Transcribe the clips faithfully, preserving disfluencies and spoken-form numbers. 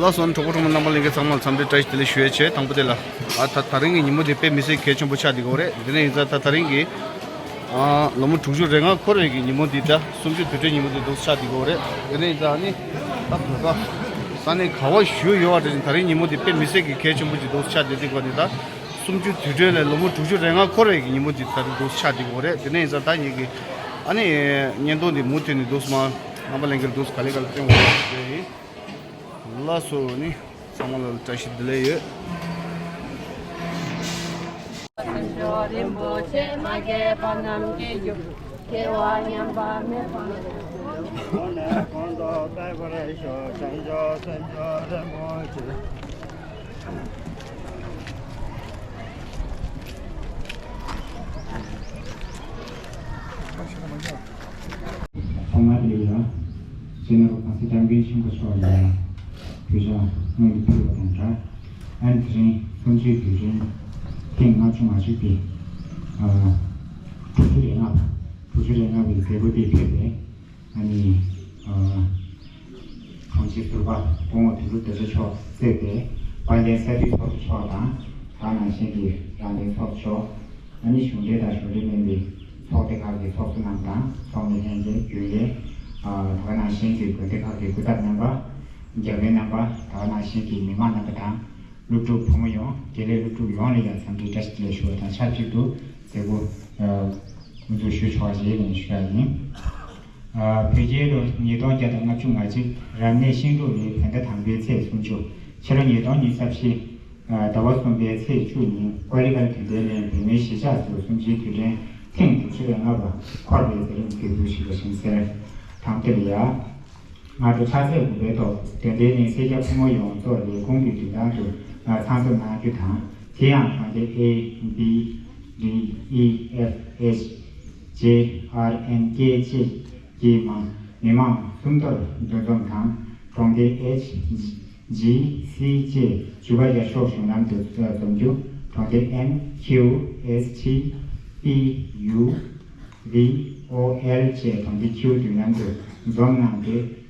ལགས་སོ། གྲོགས་པོ་གྲོགས་མོ་རྣམ་པ་ལྷན་རྒྱས་ཚང་མ་ལ་འཚམས་འདྲི་བཀྲ་ཤིས་བདེ་ལེགས་ཞུ་ཡས་བྱས། དང་པོ་དེ་ལ་ཨ་ད་ད་རིང་གི་ཉིན་མོ་འདི་དཔེ་མི་སྲིད་གལ་ཆེན་པོ་ཆགས་བསྡད་ཀྱི་ཡོད་རེད། དེ་ནས་ཡིན་ཙང་ད་ད་རིང་གི་ཨ་ལོ་མུ་དྲུག་ཅུ་རེ་ལྔ་འཁོར་བའི་གི་ཉིན་མོ་འདི་ད་གསུམ་བཅུའི་དུས་དྲན་ཉིན་མོ་འདི་འདུག་ཆགས་བསྡད་ཀྱི་ཡོད་རེད། དེ་ནས་ཡིན་ཙང་ཨ་ནི་ད་བོད་པ་ས་གནས་ག་བ་བཞུགས་ཡོད་པ་དེ་བཞིན་ད་རིང་ཉིན་མོ་འདི་དཔེ་མི་སྲིད་གི་གལ་ཆེན་པོ་ཅིག་འདུག་ཆགས་བསྡད་ཀྱི་ཡོད་རེད། ད་གསུམ་བཅུའི་དུས་དྲན་ལས་ལོ་མུ་དྲུག་ཅུ་རེ་ལྔ་འཁོར་བའི་གི་ཉིན་མོ་འདི་ད་རིང་འདུག་ཆགས་བསྡད་ཀྱི་ཡོད་རེད། དེ་ནས་ཡིན་ཙང་ད་ངེད་ཀྱི་ཨ་ནི་བརྙན་ཐུང་འདི་མུ་མཐུད་ནས་འདུག་སེ་མར་རྣམ་པ་ལྷན་རྒྱས་འདུག་སེ་ག་ལེ་ག་ལེ་སྟོན་དགོས་རེད། ལགས་སོ། ནི་ཚང་མ་ལ་བཀྲ་ཤིས་བདེ་ལེགས་ཡོད། དཀོན་མཆོག་རིན་པོ་ཆེ་མ་རྒྱས་པ་རྣམས་ཀྱི་རྒྱུ། སྐྱེ་བ་ཉམས་པ་མེད་པ། གོང་ནས་གོང་དུ་འཕེལ་བར་ཤོག། བྱང་ཆུབ་སེམས་མཆོག་རིན་པོ་ཆེ། ཐོག་མར་དེ་ཡང་སྤྱི་ནོར་༸གོང་ས་༸སྐྱབས་མགོན་ཆེན་པོ་མཆོག་ལ་གུས་ཕྱག་སྔོན་དུ་ཕུལ་བ་དང་སྦྲགས། ཨ་ནི་དེ་རིང་གསུམ་བཅུའི་དུས་དྲན་ཐེངས་ལྔ་བཅུ་ང་གཅིག་པའི་ཨ་དྲུག་ཅུ་རེ་ལྔ་པ། དྲུག་ཅུ་རེ་ལྔ་པའི་མཛད་སྒོ་དེ་ཕེབས་པའི་ཨ་ནི་ཨ་དྲུང་ཆེ་ཟུར་པ་སྐུ་ངོ་དོན་གྲུབ་རྡོ་རྗེ་མཆོག་གཙོས་པའི་དཔལ་ལྡན་ས་འཐུས་ཚོགས་གཙོ་མཆོག་དང་། དེ་ནང་བཞིན་གྱི་རང་བདེན་ཚོགས་གཙོ་མཆོག་ཨ་ནི་གཞུང་འབྲེལ་དང་གཞུང་འབྲེལ་མིན་པའི་ཚོགས་སྡེ་ཁག་གི་ཚོགས་གཙོ་རྣམས་དང་། ཚོགས་མི་ལྷན་རྒྱས། རྒྱུན་ལས། ཨ་དེ་ག་ནང་བཞིན་གྱི་དགོན་སྡེ་ཁག་གི་སྐུ་ཚབ་རྣམ་པ། བརྒྱ་དཔོན་རྣམ་པ། དེ་ག་ནང་བཞིན་གྱི་མི་མང་རྣམ་པ་དང་། སློབ་ཕྲུག་ཕོ་མོ་ཡོངས། དགེ་ལས་སློབ་ཕྲུག་ཡོངས་ལ་ཡང་འཚམས་འདྲི་བཀྲ་ཤིས་བདེ་ལེགས་ཞུ་བ་དང་ཆབས་ཅིག་ཏུ་མཛད་སྒོ་དབུ་འཛུགས་ཞུ་ཆོག་པ་ཞིག་ལ་ཞུ་ཡ་ཡིན། ཨ་བོད་རྒྱལ་ལོ་ཉིས་སྟོང་བརྒྱ་དང་ལྔ་བཅུ་ང་གཅིག་རབ་གནས་ཤིང་འབྲུག་ལོའི་བོད་ཟླ་དང་པོའི་ཚེས་སུམ་ཅུ། ཕྱི་ལོ་ཉིས་སྟོང་ཉི་ཤུ་རྩ་བཞི་ཟླ་བ་གསུམ་པའི་ཚེས་བཅུ་ཉིན་ཀོ་ལི་གྷལ་དོན་ལྡན་གླིང་བོད་མིའི་གཞིས་ཆགས་སུ་གསུམ་བཅུའི་དུས་དྲན་ཐེངས་དྲུག་ཅུ་རེ་ལྔ་པ་འཁོར་བའི་མཛད་རིམ་གྱི་འགོ་ཞུས་པ་ཞིག་ཟེར། དང་དེ་ལ་ཡ། སྔ་དྲོ་ཕྱག་ཚེས་དགུ་པའི་ཐོག་དོན་ལྡན་གླིང་སེར་སྐྱ་ཕོ་མོ་ཡོངས་རྫོགས་ལས་ཁུངས་ཀྱི་མདུན་ཐང་དུ་ཚང་འཛོམས་གནང་རྒྱུ་དང་། དེ་ཡང་གྲོང་སྡེ་A B D E F H J R N K བཅས་ཀྱི་མི་མང་སུམ་མདོར་འདུ་འཛོམས་དང་། གྲོང་སྡེ་H G C བཅས་བཞི་པ་ཡར་ཤོག་གཞུང་ལམ་དུ་འཛོམས་རྒྱུ། གྲོང་སྡེ M Q S T P U V O L བཅས་གྲོང་སྡེ་Q་མདུན་ལམ་དུ་འཛོམས་གནང་སྟེ།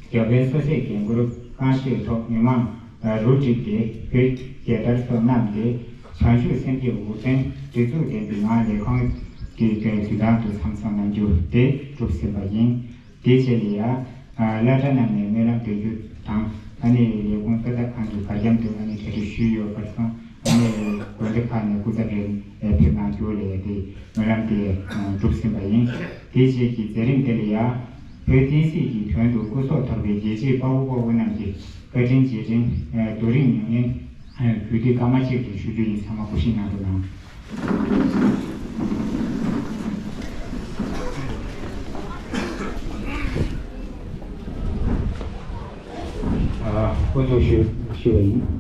བརྒྱ་དཔོན་སོ་སོའི་འགན་ཁུར་གང་ཤེས་ཐོག་མི་མང་རུ་བསྒྲིགས་ཏེ་བོད་རྒྱལ་དར་སོགས་བསྣམས་ཏེ། བྱང་ཆུབ་སེམས་བསྐྱེད་འོད་སྲུང་སྒྲིག་འཛུགས་ལྡན་པའི་ངང་ལས་ཁུངས་ཀྱི་མདུན་ཐང་དུ་ཚང་འཛོམས་གནང་རྒྱུ་དེ་གྲུབ་ཟིན་པ་ཡིན། དེའི་རྗེས་ལ་ཡ། སློབ་གྲྭ་རྣམས་ནས་སྨོན་ལམ་འདོན་རྒྱུ་དང་། ཨ་ནི་ལས་ཁུངས་གསོལ་ཐབ་ཁང་གི་བར་རྒྱམ་དུ་ཨ་ནི་གྲ་སྒྲིག་ཞུས་ཡོད་པར་སོང་། ཨ་ནི་དགོན་སྡེ་ཁག་ནས་སྐུ་ཚབ་རེ་ཕེབས་གནང་རྒྱུ་ལས་དེ་སྨོན་ལམ་དེ་གྲུབ་ཟིན་པ་ཡིན། དེའི་རྗེས་ཀྱི་མཛད་རིམ་དེ་ལ་ཡ། བོད་བསྟན་སྲིད་ཀྱི་དོན་དུ་སྐུ་སྲོག་ཐོར་བའི་རྒྱལ་གཅེས་དཔའ་བོ་དཔའ་མོ་རྣམས་ཀྱི་བཀའ་དྲིན་རྗེས་དྲན་རྡོ་རིང་མྱ་ངན་གུས་འདུད་སྐར་མ་གཅིག་ཏུ་ཞུ་རྒྱུ་ཡིན། ཚང་མ་སྐུ་བཞེངས་གནང་རོགས་གནང་། ཨ། དབུ་འཛུགས་ཞུ་ཞུ་བ་ཡིན།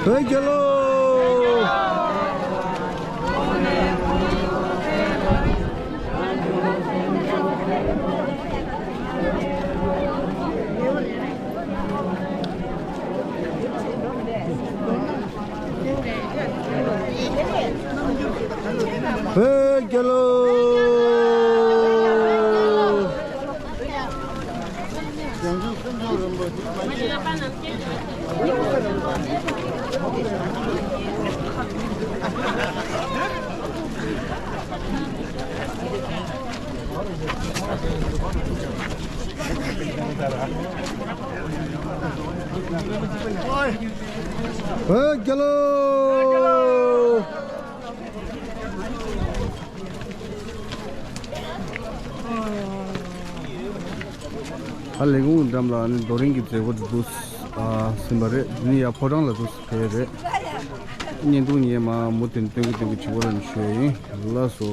བོད་རྒྱལ་ལོ། བོད་རྒྱལ་ལོ། བོད་རྒྱལ་ལོ། ཨ་ལས་ཁུངས་འགྲམ་ལ་ནི་རྡོ་རིང་གི་མཛད་སྒོ་འདི་འདུག་ཨ་ཟིན་པ་རེད། ནི་ཡ་ཕོ་བྲང་ལ་འདུག་ཕེབས་རེད། བརྙན་ཐུང་ཉན་མ་མུ་མཐུད་སྟོན་གི་སྟོན་གི་བྱེད་དགོས་ར་ནི་ཞུ་ཡ་ཡིན། ལགས་སོ།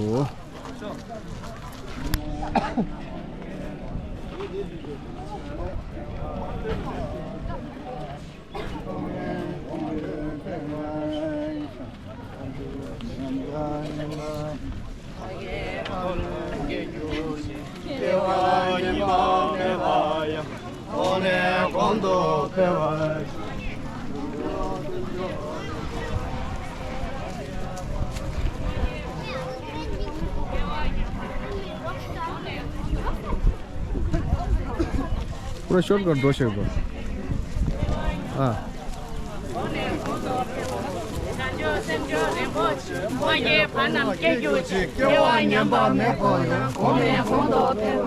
པུ་ར་ཤོར་ཀཊ་འགྲོ་ཤེས་པ། ཨ། བོད་དོན་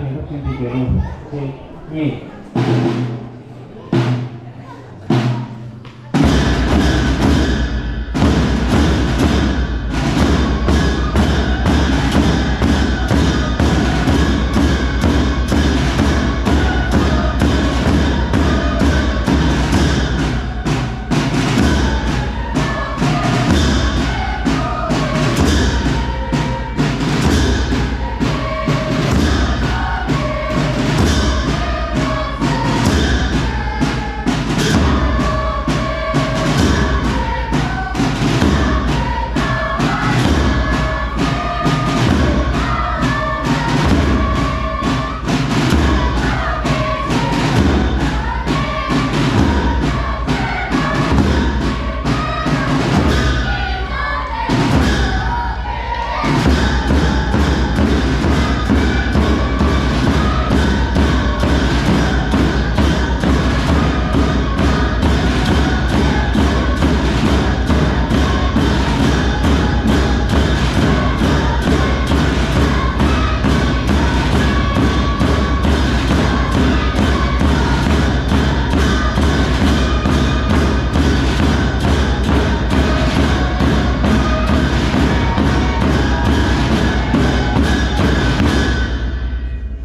ཚོགས་ཆེན་གྱི་རྒྱལ་ཡོངས་ཚེས་གཉིས།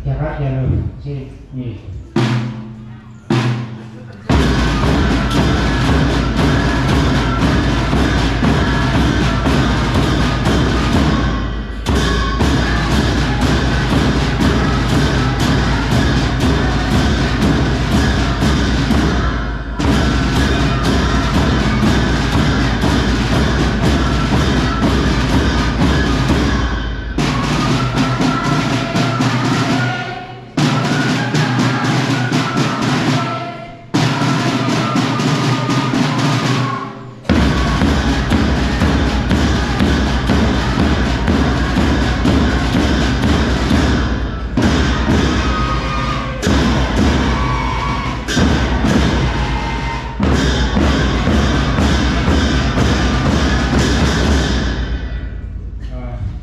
རྒྱ་གར་རྒྱལ་ལོ་གཅིག་གཉིས།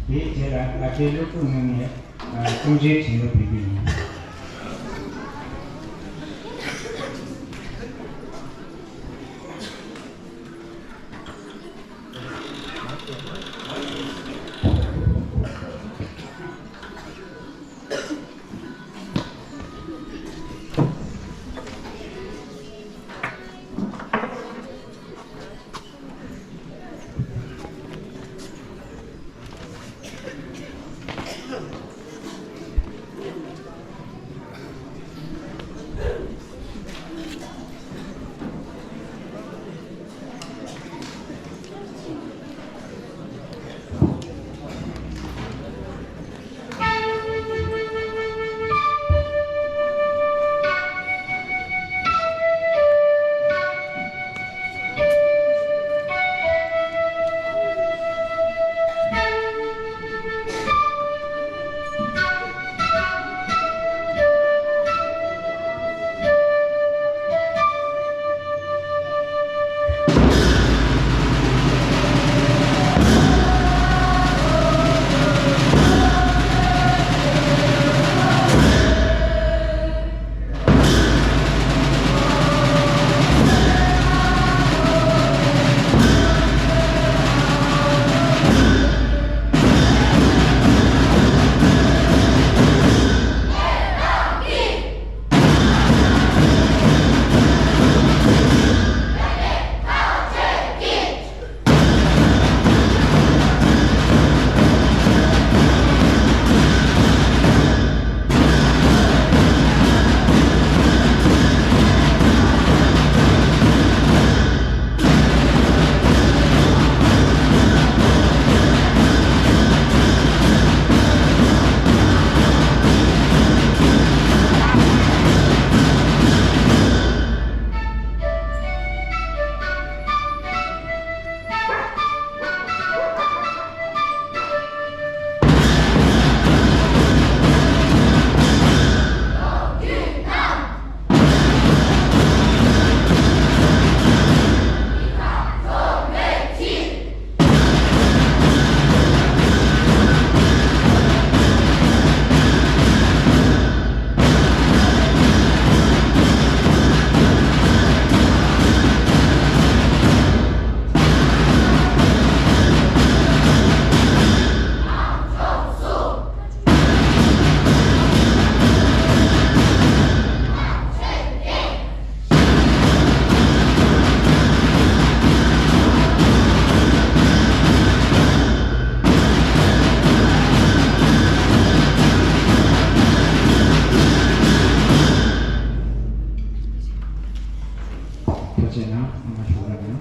དེའི་རྗེས་ལ་ང་ཚོའི་སློབ་ཕྲུག་རྣམས་ནས་གསུང་ཆོས་དྲན་གསོ་ཕུལ་རྒྱུ་ཡིན། ཐུགས་རྗེ་གནང་། ཨ་མ་ཞུ་བ་ཡིན།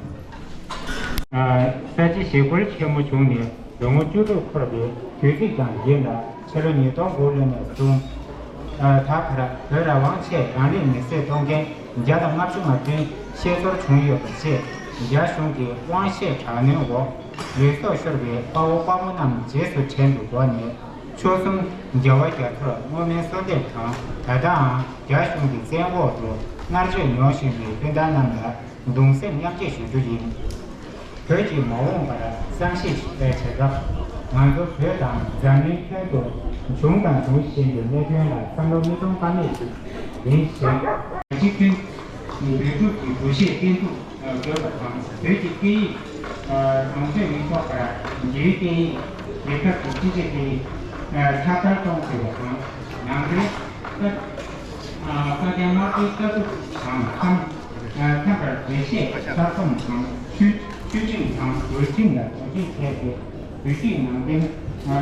ས་བྱི་ཞི་རྒོལ་ཆེན་མོ་བྱུང་ནས་ལོ་ངོ་བཅུ་དྲུག་འཁོར་བའི་དུས་ཚིགས་དང་ཡུན་ལ་ཕྱི་ལོ་ཉིས་སྟོང་དགུ་ལོ་ནས་བཟུང་། ད་བར་བོད་རང་དབང་ཆེད་རང་ལུས་མེར་སྲེག་གཏོང་མཁན་བརྒྱ་དང་ལྔ་བཅུ་ང་བདུན་ཤེས་ཚོར་བྱུང་ཡོད་པ་བཅས། རྒྱ་གཞུང་གི་དབང་ཤེད་དྲག་གནོན་འོག་ལུས་སྲོག་ཤོར་བའི་དཔའ་བོ་དཔའ་མོ་རྣམས་རྗེས་སུ་དྲན་དུ་འགོད་ནས། ཆོལ་གསུམ་རྒྱལ་བ་རྒྱ་མཚོར་བསྔོ་སྨོན་གསོལ་འདེབས་དང་། ད་ལྟའང་རྒྱ་གཞུང་གི་བཙན་འོག་ཏུ་མནར་གཅོད་མྱོང་བཞིན་པའི་སྤུན་ཟླ་རྣམས་ལ་གདུང་སེམས་མཉམ་སྐྱེད་ཞུ་རྒྱུ་ཡིན། བོད་ཀྱི་མ་འོངས་པར་བསམ་གཞིག་བྱེད་པའི་བྱེད་སྐབས། ང་ཚོ་བོད་དང་འཛམ་གླིང་ཁྱོན་དུ་བྱུང་དང་འབྱུང་བཞིན་པའི་གནད་དོན་ལ་བསམ་བློ་མི་གཏོང་ཀ་མེད་ཅིག་ཡིན་ཞིང་། གཅིག་མཐུན་འདུས་གྲུབ་ཀྱི་འདུ་ཤེས་བརྟན་པོ་དགོས་པ་དང་། བོད་ཀྱི་སྐད་ཡིག་གདུང་སེམས་མི་ཐོགས་པར་རྒྱའི་སྐད་ཡིག་རྒྱལ་ཁབ་ཀྱི་སྤྱི་ཁྱབ་སྐད་ཡིག་ཁྱབ་གདལ་གཏོང་དགོས་པ་དང་། ནང་པའི་བཀའ་བཀའ་བསྟན་སྨྲ་བརྗོད་ལྟ་གྲུབ་དང་འཚམ། མཐུན་པར་འགྲེལ་བཤད་གསར་རྩོམ་དང་། ཆོས་ཆོས་ཁྲིམས་དང་འགྲོ་ཁྲིམས་ལ་དོ་དམ་བྱས་ཏེ། བོད་ཀྱི་ནང་བསྟན་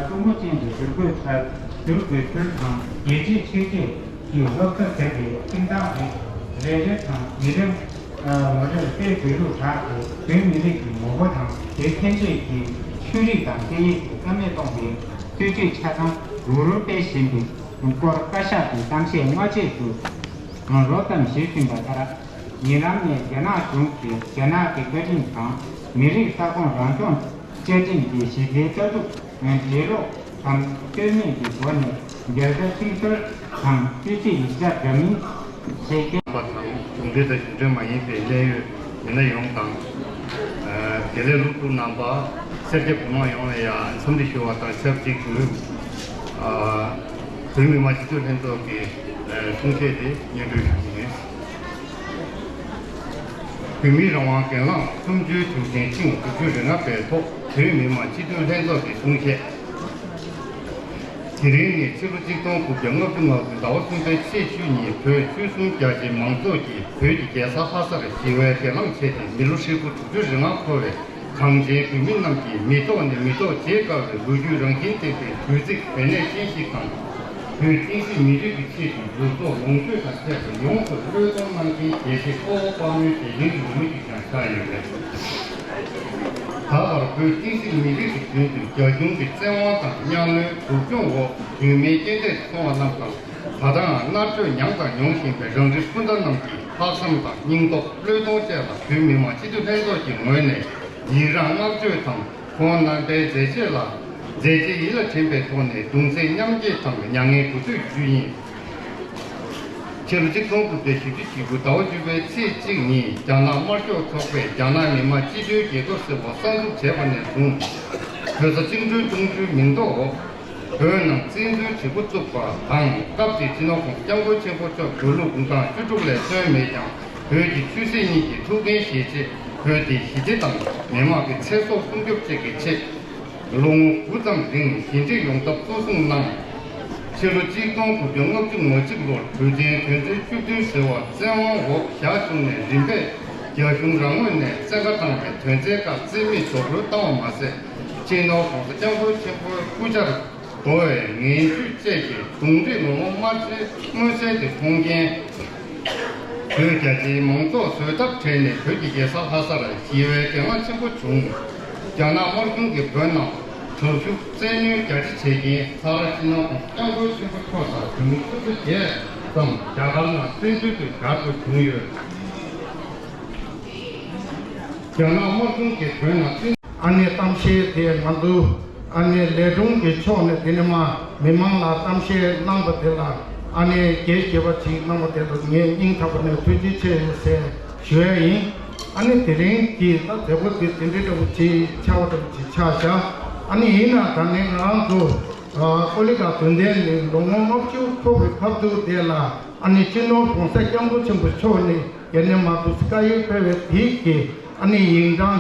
ཀྲུང་གོ་ཅན་དུ་བསྒྱུར་དགོས། བསྒྱུར་དགོས་ཚུལ་དང་། རྒྱལ་སྤྱིའི་ཆོས་བརྒྱུད་ཀྱི་སློབ་གསོ་ཟེར་བའི་ཁྱིམ་ཚང་རེ་རེ་དང་མི་རེ་ངོ་རེར་དཔེ་བོད་ལུགས་དྲག་སྟེ། བོད་མི་རིགས་ཀྱི་ངོ་བོ་དང་། དེ་ཁྱད་ཆོས་ཀྱི་ཆོས་རིག་དང་སྐད་ཡིག་ཀྱི་རྩ་མེད་གཏོང་བའི་སྲིད་ཇུས་ཆ་ཚང་རུག་རུག་སྤེལ་བཞིན་པའི་སྐོར་བཀའ་ཤག་གི་གཏམ་བཤད་སྔ་རྗེས་སུ་ལོ་ཙམ་ཞིག་ཕྱིན་པ་ལྟར། ཉེ་ལམ་ནས་རྒྱ་ནག་གཞུང་གིས་རྒྱ་ནག་གི་བཀའ་དྲིན་དང་། མི་རིགས་ས་ཁོངས་རང་སྐྱོང་བཅའ་ཁྲིམས་ཀྱི་གཞི་རྩའི་ལྟ་གྲུབ་འགྲེལ་ལོག་དང་ལྟོས་མེད་ཀྱི་སྒོ་ནས། རྒྱལ་དར་ཁྲིམས་སྲོལ་དང་སྤྱི་སྤྱོད་ཡིག་ཆ་འདྲ་མིན་ཞིག་བསྟན་པ་དང་། གཞུང་འབྲེལ་དང་གཞུང་འབྲེལ་མ་ཡིན་པའི་གནད་ཡོད་མི་སྣ་ཡོངས་དང་། དགེ་ལས་སློབ་ཕྲུག་རྣམ་པ། སེར་སྐྱ་བུ་མོ་ཡོངས་ལ་ཡང་འཚམས་འདྲི་ཞུ་བ་དང་ཆབས་ཅིག་ཏུ། ཨ། བོད་མི་མང་སྤྱི་འཐུས་ལྷན་ཚོགས་ཀྱི་ཨ་གསུང་བཤད་དེ་སྙན་སྒྲོན་ཞུ་རྒྱུ་ཡིན། བོད་མིའི་རང་དབང་སྒེར་ལངས་གསུམ་བཅུའི་དུས་ཆེན་ཐེངས་དྲུག་ཅུ་རེ་ལྔ་པའི་ཐོག་བོད་མི་མང་སྤྱི་འཐུས་ལྷན་ཚོགས་ཀྱི་གསུང་བཤད། དེ་རིང་ནི་ཕྱི་ལོ་ཆིག་སྟོང་དགུ་བརྒྱ་ལྔ་བཅུ་ང་དགུ་ཟླ་བ་གསུམ་པའི་ཚེས་བཅུ་ཉིན་བོད་ཆོལ་གསུམ་རྒྱ་ཆེའི་མང་ཚོགས་ཀྱིས་བོད་ཀྱི་རྒྱལ་ས་ལྷ་སར་ཞི་བའི་སྒེར་ལངས་བྱས་ཏེ་མི་ལོ་ཧྲིལ་པོ་དྲུག་ཅུ་རེ་ལྔ་འཁོར་བའི་གངས་ཅན་བོད་མི་རྣམས་ཀྱིས་མི་ཐོག་ནས་མི་ཐོག་བརྗེད་དཀའ་བའི་ལོ་རྒྱུས་རང་བཞིན་ལྡན་པའི་དུས་ཚིགས་གལ་གནད་ཅན་ཞིག་དང་། བོད་བསྟན་སྲིད་མི་རིགས་ཀྱི་ཆེད་དུ་གདུག་རྩུབ་ལོངས་སྤྱོད་དང་བཅས་པ་ཡོངས་སུ་བློས་གཏོང་གནང་མཁན་རྒྱལ་གཅེས་དཔའ་བོ་དཔའ་མོའི་དད་འདུན་ཡོད་མུས་ཤིག་ཀྱང་ཆགས་ཡོད་པས། ད་བར་བོད་བསྟན་སྲིད་མི་རིགས་ཀྱི་དོན་དུ་རྒྱ་གཞུང་གི་བཙན་དབང་དང་གཉའ་གནོན་སྡུག་སྦྱོང་འོག་རྒྱུས་མེད་རྐྱེན་འདས་སུ་སོང་བ་རྣམས་དང་། ད་ལྟའང་མནར་གཅོད་མྱངས་དང་མྱོང་བཞིན་པའི་རང་རིགས་སྤུན་ཟླ་རྣམས་ཀྱི་ལྷག་བསམ་དང་སྙིང་སྟོབས་བློས་གཏོང་བཅས་ལ་བོད་མི་མང་སྤྱི་འཐུས་ལྷན་ཚོགས་ཀྱི་ངོས་ནས་ཡི་རང་བསྔགས་བརྗོད་དང་། ཁོང་རྣམ་པའི་མཛད་རྗེས་ལ་མཛད་རྗེས་ཡིད་ལ་དྲན་པའི་ཐོག་ནས་གདུང་སེམས་མཉམ་སྐྱེད་དང་མྱ་ངན་གུས་འདུད་ཞུ་ཡིན། ཕྱི་ལོ་ཆིག་སྟོང་དགུ་བརྒྱ་བཞི་བཅུ་ཞེ་དགུ་ཟླ་བ་བཅུ་པའི་ཚེས་གཅིག་ཉིན་རྒྱ་ནག་དམར་ཤོག་ཚོགས་པས་རྒྱ་ནག་མི་དམངས་སྤྱི་མཐུན་རྒྱལ་ཁབ་ཟེར་བ་གསར་འཛུགས་བྱས་པ་ནས་བཟུང་། བོད་ས་བཅིངས་འགྲོལ་གཏོང་རྒྱུའི་མིང་ཐོག་འོག་བོད་ནང་བཙན་འཛུལ་བྱེད་འགོ་བཙུགས་པ་དང་། སྐབས་དེའི་སྤྱི་ནོར་༸གོང་ས་༸སྐྱབས་མགོན་ཆེན་པོ་མཆོག་དགུང་ལོ་དགུང་གྲངས་བཅུ་དྲུག་ལས་སོན་མེད་ཀྱང་། བོད་ཀྱི་ཆོས་སྲིད་གཉིས་ཀྱི་ཐུགས་འགན་བཞེས་རྗེས། བོད་དེ་ཞི་བདེ་དང་མི་དམངས་ཀྱི་ཚེ་སྲོག་སྲུང་སྐྱོབ་བཅས་ཀྱི་ཆེད། ལོ་ངོ་དགུ་ཙམ་རིང་ཞི་འགྲིག་ཡོང་ཐབས་གཙོ་བཟུང་གནང་། ཕྱི་ལོ་ཆིག་སྟོང་དགུ་བརྒྱ་ལྔ་བཅུ་ང་གཅིག་ལོར་གྲོས་མཐུན་དོན་ཚན་བཅུ་བདུན་ཟེར་བ་བཙན་དབང་འོག་བཞག་བྱུང་ནས། རིམ་པས་རྒྱ་གཞུང་རང་ངོས་ནས་བཙན་བཀའ་བཏང་བའི་དོན་ཚན་ཁག་རྩིས་མེད་རྡོག་རོལ་བཏང་བ་མ་ཟད། སྤྱི་ནོར་༸གོང་ས་༸སྐྱབས་མགོན་ཆེན་པོའི་སྐུ་ཕྱྭར་དོ་བའི་ངན་ཇུས་བཅས་ཀྱི་གདོན་འདྲེ་ངོ་མ་དམར་ཆའི་མངོན་གསལ་དེ་མཐོང་རྐྱེན། བོད་རྒྱ་ཆེའི་མང་ཚོགས་བཟོད་ཐབས་བྲལ་ནས་བོད་ཀྱི་རྒྱལ་ས་ལྷ་སར་ཞི་བའི་སྒེར་ལངས་ཆེན་པོ་བྱུང་། རྒྱ་ནག་དམར་གཞུང་གིས་བོད་ནང་དྲག་ཤུགས་བཙན་གནོན་རྒྱ་ཆེ་བྱས་རྐྱེན། ལྷ་རབས་སྤྱི་ནོར་༸གོང་ས་༸སྐྱབས་མགོན་ཆེན་པོ་མཆོག་དང་བོད་མི་སུམ་ཅུ་བརྒྱད་ཙམ་རྒྱ་གར་ནང་བཙན་འཛུལ་དུ་གྱར་དགོས་བྱུང་ཡོད། རྒྱ་ནག་དམར་གཞུང་གིས་བོད་ནང་བཙན། ཨ་ནེ་གཏམ་བཤད་དེ་ང་ཚོ་ཨ་ནེ་ལས་དྲུང་གི་ཕྱོགས་ནས་དེ་ནས་མ་མི་མང་ལ་གཏམ་བཤད་གནང་བ་དེ་ལ་ཨ་ནེ་རྒྱལ་གཅེས་པ་ཅིག་གནང་བ་དེ་ལ་ངས་སྙིང་ཐག་པ་ནས་ཐུགས་རྗེ་ཆེ་ཟེར་ཞུ་ཡ་ཡིན། ཨ་ནེ་དེ་རིང་གི་ད་མཛད་སྒོ་དེ་དེ་འདྲའི་འདྲ་པོ་ཅིག་ཆགས་པ་འདྲ་པོ་ཅིག་ཆགས་བཞག་ཨ་ནེ་ཡིན་ན་ད་ནི་ང་རང་ཚོ་ཀོ་ལི་གྷལ་དོན་ལྡན་གླིང་ལོ་ངོ་ལྔ་བཅུ་འཁོར་བའི་སྐབས་དུས་དེ་ལ་ཨ་ནེ་སྤྱི་ནོར་༸གོང་ས་༸སྐྱབས་མགོན་ཆེན་པོ་མཆོག་ནས་རྒྱ་ནས་མ་ཐུག་བཀའ་ཡིག་ཕེབས་པའི་དེའི་གི་ཨ་ནི་ཡིག་ཐང་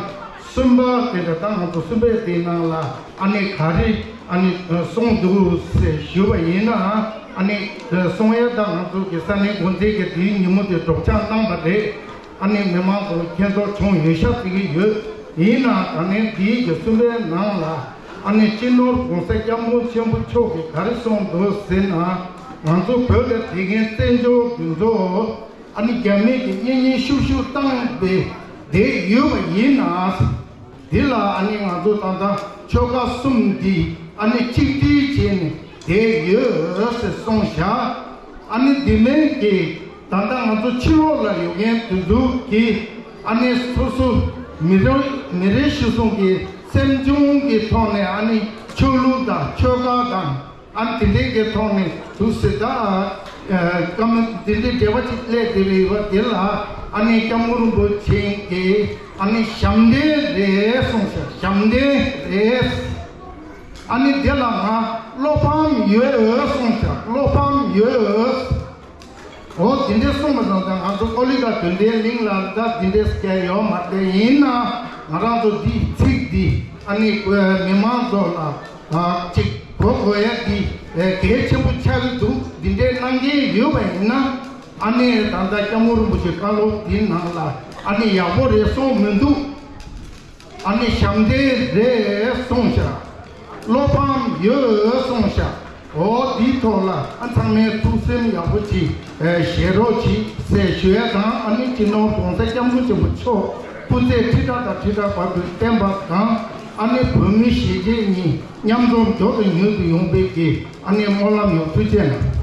གསུམ་པ་དེ་འདྲ་ད་ང་ཚོ་གསུམ་པའི་དེའི་ནང་ལ་ཨ་ནི་ག་རེ་ཨ་ནི་གསུངས་འདུག་ཟེར་ཞུས་པ་ཡིན་ན། ཨ་ནི་གསུང་ཡ་ད་ང་ཚོ་གི་ས་གནས་འགོ་འཛིན་གྱི་དེའི་ཉིན་མོ་དེ་སྒྲོག་སྦྱང་གནང་བ་རེད། ཨ་ནི་མི་མང་ཚོ་མཁྱེན་རྟོགས་བྱུང་ཡོད་ཤག་ཟེར་གྱི་ཡོད། ཡིན་ནའང་ད་ནི་དེའི་གི་གསུམ་པའི་ནང་ལ་ཨ་ནི་སྤྱི་ནོར་༸གོང་ས་༸སྐྱབས་མགོན་ཆེན་པོ་མཆོག་གིས་ག་རེ་གསུངས་འདུག་ཟེར་ན། ང་ཚོ་བོད་ལ་བསྡད་མཁན་བཙན་བྱོལ་བོད་ཚོ་ཨ་ནི་རྒྱ་མི་གིས་གཉེན་ཉེ་ཤུགས་ཤུགས་བཏང་སྟེ་བསྡད་ཡོད་པ་ཡིན་ན། འདི་ལ་ཨ་ནི་ང་ཚོ་ད་ལྟ་ཆོལ་ཁ་གསུམ་འདི་ཨ་ནི་གཅིག་སྒྲིལ་བྱས་ནས་བསྡད་ཡོད་ཟེར་གསུངས་བཞག་ཨ་ནི་འདི་མིན་གྱི་ད་ལྟ་ང་ཚོ་ཕྱི་ལོགས་ལ་ཡོད་མཁན་དེ་ཚོ་གིས་ཨ་ནི་སོ་སོ་མི་རེ་མི་རེ་ཞིག་གསུང་གི་སེམས་བྱུང་གི་ཐོག་ནས་ཨ་ནི་ཆོས་ལུགས་དང་ཆོལ་ཁ་དང་། ཨ་ནི་དེ་འདྲའི་གི་ཐོག་ནས་འདུག་ཟེར་ད། ཨ་བཀའ་མོལ་དེ་འདྲའི་འབྲེལ་བ་ཅིག་སླེབས་བསྡད་པའི་བར་དེ་ལ་ཨ་ནི་སྐྱབས་མགོན་རིན་པོ་ཆེ་གིས་ཨ་ནི་ཞབས་འདྲེན་རེད་གསུངས་ཤག་ཞབས་འདྲེན་རེད། ཨ་ནི་དེ་ལ་ང་བློ་ཕམ་ཡོད་གསུངས་ཤག་བློ་ཕམ་ཡོད། འོ་དེ་འདྲའི་གསུངས་པ་དང་ད་ང་ཚོ་ཀོ་ལི་གྷལ་དོན་ལྡན་གླིང་ལ་ད་དེ་འདྲའི་སྐད་ཡོད་མ་རེད། ཡིན་ན་ང་རང་ཚོ་འདི་ཚིག་འདི་ཨ་ནི་མི་མང་ཚོ་ལ། ཨ་ཅིག་གོ་དགོས་ཡ་འདི་ཨེ་གལ་ཆེན་པོ་ཆགས་ཀྱི་འདུག་འདི་འདྲའི་གནང་མཁན་ཡོད་པ་ཡིན་ན་ཨ་ནི་ད་ལྟ་སྐྱབས་མགོན་རིན་པོ་ཆེ་བཀའ་སློབ་འདི་ནང་ལ་ཨ་ནི་ཡག་པོ་རེད་གསུངས་མི་འདུག་ཨ་ནི་ཞབས་འདྲེན་རེད་གསུངས་ཤག་བློ་ཕམ་ཡོད་གསུངས་ཤག་འོ་འདིའི་ཐོག་ལ་ཨ་ཚང་མས་ཐུགས་སེམས་ཡག་པོ་ཅིག་ཨེ་བཞེས་རོགས་གྱིས་ཟེར་ཞུ་ཡ་དང་། ཨ་ནི་སྤྱི་ནོར་༸གོང་ས་༸སྐྱབས་མགོན་ཆེན་པོ་མཆོག་སྐུ་ཚེ་ཁྲི་ཕྲག་དང་ཁྲི་ཕྲག་བར་དུ་བརྟན་པ་དང་། ཨ་ནི་བོད་མི་གཞིས་བྱེས་གཉིས་མཉམ་འཛོམས་མགྱོགས་དང་མྱུར་དུ་ཡོང་བའི་གི་ཨ་ནི་སྨོན་ལམ་ཡོད། ཐུགས་རྗེ་གནང་།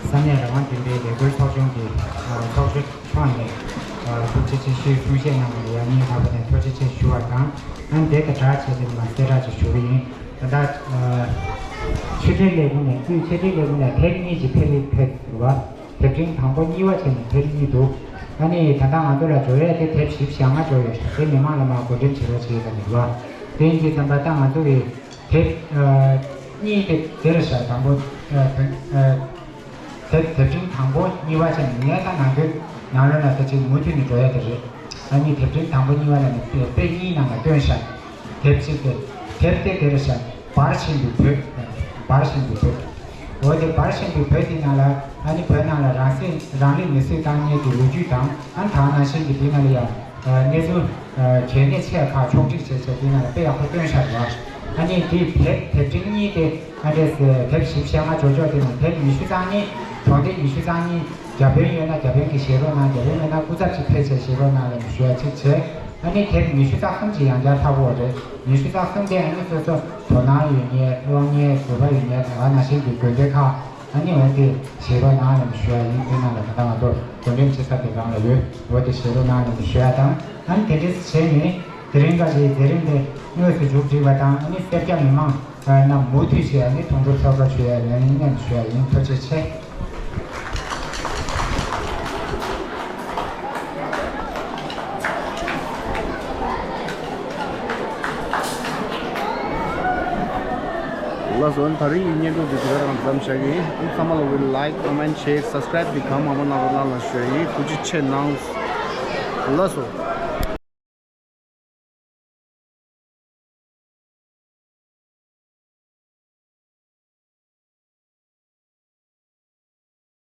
ས་གནས་རང་དབང་ལྡན་པའི་ལས་འགུལ་ཚོགས་ཆུང་གི་ཚོགས་གཙོ་མཆོག་ནས་ཐུགས་རྗེ་ཆེ་ཞུའི་གསུང་བཤད་གནང་བ་ལ་ཡང་སྙིང་ཐག་པ་ནས་ཐུགས་རྗེ་ཆེ་ཞུ་བ་དང་། ཨ་ནི་དེ་དང་སྦྲགས་བྱས་ཏེ་མ་གསལ་བསྒྲགས་ཅིག་ཞུ་གི་ཡིན། ད་ལྟ་ ཆོས་འབྲེལ་ལས་ཁུངས་ནས། དབུས་ཆོས་འབྲེལ་ལས་ཁུངས་ནས་དེབ་གཉིས་ཀྱི་ཕེབས་རིམ་ཕེབས་འདུག་བ། དེབ་ཕྲེང་དང་པོ་གཉིས་པ་བྱས་ནས་ཕེབས་རིམ་གཉིས་འདུག་ཨ་ནི་ད་ལྟ་ང་ཚོ་ལ་འབྱོར་ཡས་དེ་དེབ་བཞི་བཅུ་ཞེ་ལྔ་འབྱོར་ཡོད་ཤག་དེ་མི་མང་ལ་མར་བགོ་འགྲེམས་བྱེད་རོགས་བྱེད་ཟེར་ནས་འདུག་བ། དེ་ཡིན་དུས་ཙམ་པ་ད་ང་ཚོ་གི་དེབ་ཨ་གཉིས་དེ་དེ་རེད་ཤག་དང་པོ་ཨ་དེ་ཨ་དེབ་དེབ་ཕྲེང་དང་པོ་གཉིས་པ་བྱས་ནས་ངས་ད་ང་ཚོའི་ནང་ལོགས་ལ་ད་ཅིག་མུ་མཐུད་ནས་འགྲོ་ཡ་དེ་རེད། ཨ་ནི་དེབ་ཕྲེང་དང་པོ་གཉིས་པ་ལ་ནི་དཔེ་དཔེ་གཉིས་ནང་ལ་བཏོན་ཤག་དེབ་གཅིག་དེ། དེབ་དེ་དེ་རེད་ཤག་བར་ཆེན་པོའི་བོད། བར་ཆེན་པོའི་བོད། འོ་དེ་བར་ཆེན་པོའི་བོད་དེ་ནང་ལ་ཨ་ནི་བོད་ནང་ལ་རང་སྲིད་རང་ལུས་མེར་སྲེག་བཏང་མཁན་གྱི་ལོ་རྒྱུས་དང་། ཨ་ནི་ད་ག་ནང་བཞིན་གྱི་དེ་ནང་ལ་ཡང་གནས་ཚུལ་གལ་གནད་ཆེ་ཁག་ཕྱོགས་སྒྲིག་བྱས་བྱས་དེ་ནང་ལ་དཔེ་ཡག་པོ་བཏོན་ཤག་བ། ཨ་ནི་དེ་དེབ་དེབ་ཕྲེང་གཉིས་དེ། ཨ་འདྲས་དེབ་བཞི་བཅུ་ཞེ་ལྔ་འབྱོར་ཆོག་དེ་ནང་དེབ་ཉི་ཤུ་རྩ་གཉིས། གྲོང་སྡེ་ཉི་ཤུ་རྩ་གཉིས། བརྒྱ་དཔོན་ཡོད་ན་བརྒྱ་དཔོན་གྱིས་བཞེས་རོགས་གནང་། བརྒྱ་དཔོན་མེད་ན་སྐུ་ཚབ་ཅིག་ཕེབས་བྱས་བཞེས་རོགས་གནང་ལབ་ནས་ཞུ་ཡ་གཅིག་བྱས། ཨ་ནི་དེབ་ཉི་ཤུ་རྩ་གསུམ་ཅིག་ཡང་བསྐྱར་ལྷག་དགོས་རེད། ཉི་ཤུ་རྩ་གསུམ་དེ་ཨ་ནི་སོ་སོ་དོ་སྣང་ཡོད་མཁན། གློག་བརྙན་དགོས་པ་ཡོད་མཁན། ད་ག་ནང་བཞིན་གྱི་དགོན་སྡེ་ཁག་ཨ་ནི་འོ་དེ་བཞེས་རོགས་གནང་ལབ་ནས་ཞུ་ཡ་ཡིན། དེ་ནང་ལ་ད་ལྟ་ང་ཚོ་བགོ་འགྲེམས་བྱེད་ས་དེ་སྒང་ལ་ཡོད། འོ་དེ་བཞེས་རོགས་གནང་ལབ་ནས་ཞུ་ཡ་དང་། ཨ་ནི་དེ་འདྲས་བྱས་ནས་དེ་རིང་ཁ་ཅིག་མཛད་རིམ་དེ་དངོས་སུ་མཇུག་སྒྲིལ་བ་དང་། ཨ་ནི་སེར་སྐྱ་མི་མང་རྣམས་མུ་མཐུད་བྱས་ནས་དུང་སྒྲུབ་ཚོགས་གཙོ་ཞུ་ཡ་ཡིན་སྙམ་ཞུ་ཡ་ཡིན། ཐུགས་རྗེ་ཆེ། ལགས་སོ། ད་རིང་གི་བརྙན་ཐུང་འདི་འདི་ག་རང་མཚམས་བཞག་གི་ཡིན། ཨ་ནི་ཚང་མ་ལ་ཝི་ལའིཀ་ཀོ་མེན་ཊི་ཤེར་སབ་སི་ཀ་རའིབ་འདི་གང་མང་མང་གནང་རོགས་གནང་ལབ་ཞུ་ཡ་ཡིན། ཐུགས་རྗེ་ཆེ་གནང་། ལགས་སོ།